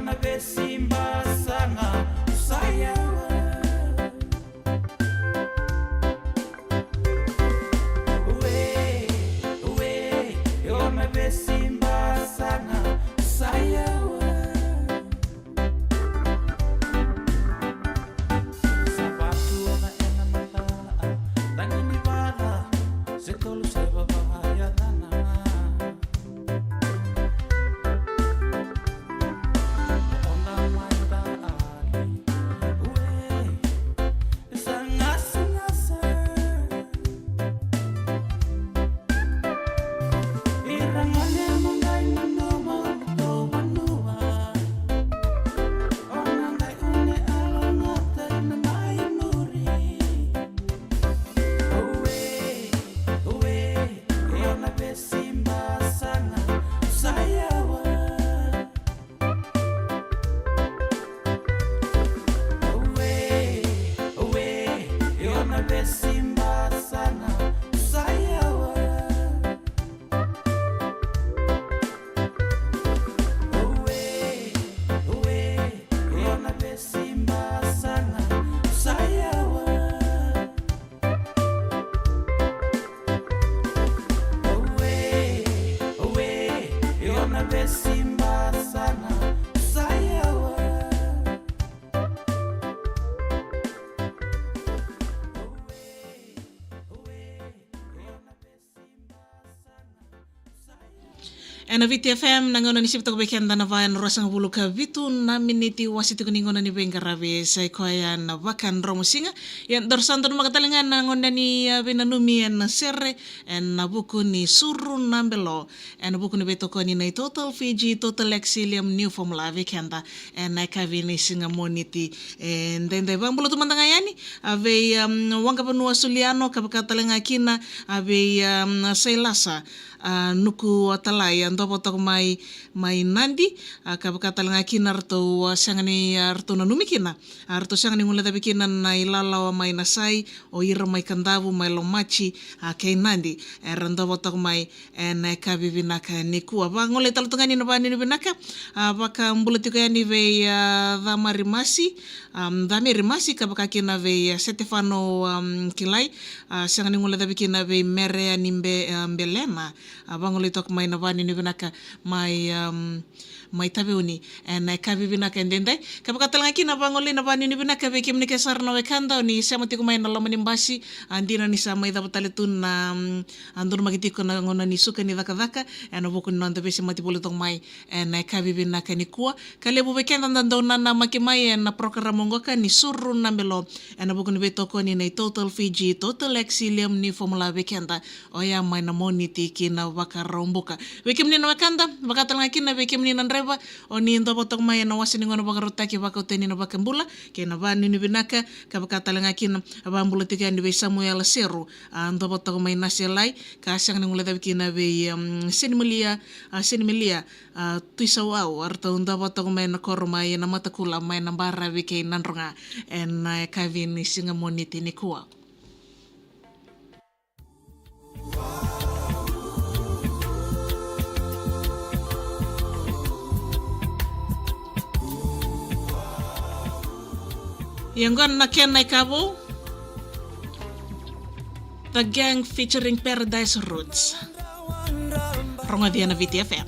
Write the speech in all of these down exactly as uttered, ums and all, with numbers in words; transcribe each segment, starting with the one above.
Na vesibasaga sa yawa. Ue, ue, o na vesibasaga sa yawa. Sa vatu na ena mata, tagi ni vata, se tolu se vava ya tana. Ena Viti F M, na gauna ni sivitaka vei keda na va ena ruasagavulu ka vitu na miniti, wase tiko ni gauna ni veiqaravi, sa i koya na vakadromusiga. Ia, daru sa donumaka tale ga na gauna ni, a, veinanumi ena sere, ena vuku ni Suru na Belo, ena vuku ni veitokoni nei Total Fiji, Total Excellium New Formula vei keda ena yakavi ni siga Moniti. E, daidai, vakabula tu mada ga yani, a, vei, um, Waqavanua Suliano, ka vaka tale ga kina, a, vei, um, Sailasa, a, Nukuatalai, a, dua vata toka mai, mai Nadi, a, ka vaka tale ga kina ratou, a, sega ni, a, ratou nanumi kina, a, ratou sega ni guilecavi kina na ilalawa mai Nasai, o ira mai Kadavu, mai Lomaji, a, kei Nadi, era dua vata toka mai, ena yakavi vinaka nikua. Vagolei tale tu ga yani na vanuinui vinaka, a, vakabula tiko yani vei, a, Camari Masi, a, Cameri Masi, ka vaka kina vei, a, Setefano, a, Kilai, a, sega ni guilecavi kina vei Merea ni Be-, a, Belena, a, vagolei toka mai na vanuinui vinaka mai, a, mai Taveuni, ena yakavi vinaka edaidai. Ka vaka tale ga kina vagolei na vanuinui vinaka vei kemuni kece sara na wekada o ni sema tiko mai na loma ni basi, a, dina ni sa mai cava tale tu na, mm, a, donumaki tiko na gauna ni suka ni cakacaka, ena vuku ni noda veisemati voli toka mai ena yakavi vinaka nikua. Ka levu vei keda da dau nanamaki mai ena program oqo ka ni Suru na Belo, ena vuku ni veitokoni nei Total Fiji, Total Excellium New Formula vei keda. Oya mai na Moniti ki na Vakaraubuka. Vei kemuni na wekada, vaka tale ga kina vei kemuni na draiva, o ni dua vata toka mai ena wase ni gauna vakarautaki vakauta yani na vakabula kei na vanuinui vinaka, ka vaka tale ga kina vakabula tiko yani vei Samuela Seru, a, dua vata toka mai Naselai, ka sega ni guilecavi kina vei, um, Senimalia, a, Senimalia, a, Tuisauau, a, ratou dua vata toka mai na koro mai Namatakula, mai Nabaravi kei Nadroga, ena yakavi ni siga Moniti nikua. Ia oqo na kena ikavou, The Gang featuring Paradise Roots. Rogoci ena Viti F M.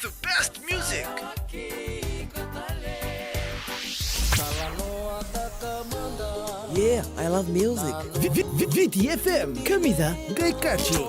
The best music. Yeah, I love music. V-, V-, V-, Viti F M, kamica qai kaci.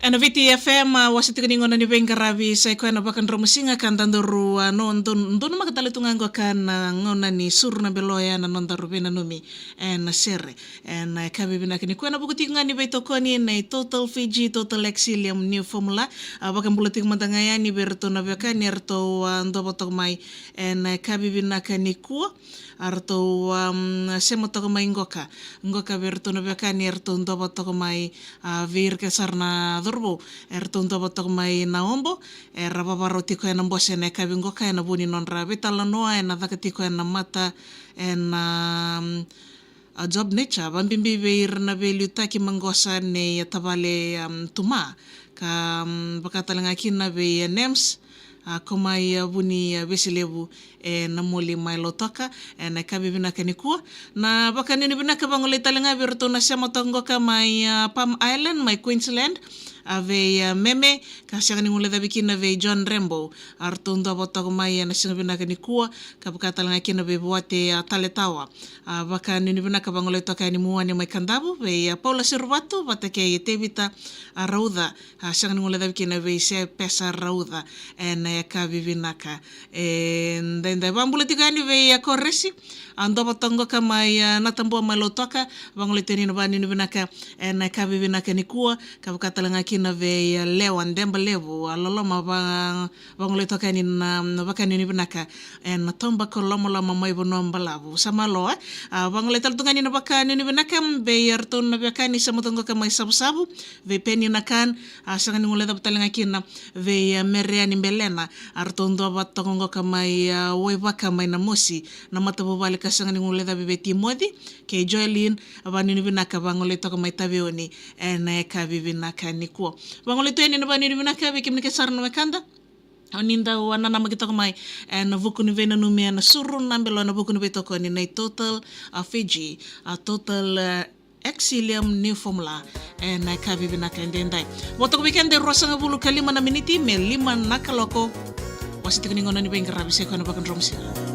Ena Viti F M, a, wase tiko ni gauna ni veiqaravi, sa i koya na vakadromusiga ka dodonu, a, no, don-, donumaka tale tu ga qo ka na gauna ni suru na beloya na nodaru veinanumi ena sere. Ena yakavi vinaka nikua ena vuku tiko ga ni veitokoni nei Total Fiji, Total Exilium New Formula. A, vakabula tiko mada ga yani vei iratou na veiwekani eratou, a, dovo toka mai ena yakavi vinaka nikua. A ratou, am, sema toka mai qoka. Qoka vei iratou na veiwekani eratou dovo toka mai, a, vei ira kece sara na cauravou eratou dovo toka mai na Obo. Era vavarau tiko ena bose ena yakavi qoka ena vuku ni nodra veitalanoa ena caka tiko ena mata ena, am, a job nature, vabibi vei ira na veiliutaki maqosa nei tavale, am, Tuma, ka, am, vaka tale ga kina vei, a, NEMS, a, ko mai, a, vu ni, a, Veselevu, e, Namoli mai Lautoka, ena yakavi vinaka nikua. Na vakanuinui vinaka vagolei tale ga vei iratou na sema toka qoka mai, a, Palm Island, mai Queensland, a, vei, a, Meme, ka sega ni guilecavi kina vei John Rambo. A ratou dovo toka mai ena siga vinaka nikua, ka vaka tale ga kina vei Vuate, a, Taletawa. A, vakanuinui vinaka vagolei toka yani Muane mai Kadavu, vei, a, Paula Seruvatu vata kei Tevita, a, Rauca. A, sega ni guilecavi kina vei Sepesa Rauca ena yakavi vinaka edaidai. Vakabula tiko yani vei, a, Koresi, a, dovo toka qoka mai, a, Natabua mai Lautoka, vagolei tu yani na vakanuinui vinaka ena yakavi vinaka nikua, ka vaka tale ga kina vei, a, Lewa Debalevu, a, Loloma, va-, vagolei toka yani na, na vakanuinui vinaka ena Tobacco Lomaloma mai Vanuabalavu. Sa malo, e? A, vagolei tale tu ga yani na vakanuinui vinaka vei iratou na veiwekani sema toka qoka mai Savusavu, vei Peni Nakan, a, sega ni guilecavi tale ga kina vei, a, Mereani Belena, a ratou dovo toka qoka mai, a, Waivaka mai Namosi, na matavuvale ka sega ni guilecavi vei Timoci kei Joelin, a, vakanuinui vinaka vagolei toka mai Taveuni ena yakavi vinaka nikua. Vagolei tu yani na vakanuinui vinaka vei kemuni kece sara na wekada. O ni dau, a, nanamaki toka mai ena vuku ni veinanumi ena suru na belo ena vuku ni veitokoni nei Total, a, Fiji, a, Total, a, Exilium New Formula ena yakavi vinaka edaidai. Vo toka vei keda e ruasagavulu ka lima na miniti me lima na kaloko. Wase tiko ni gauna ni veiqaravi, sa i koya na vakadromusiga.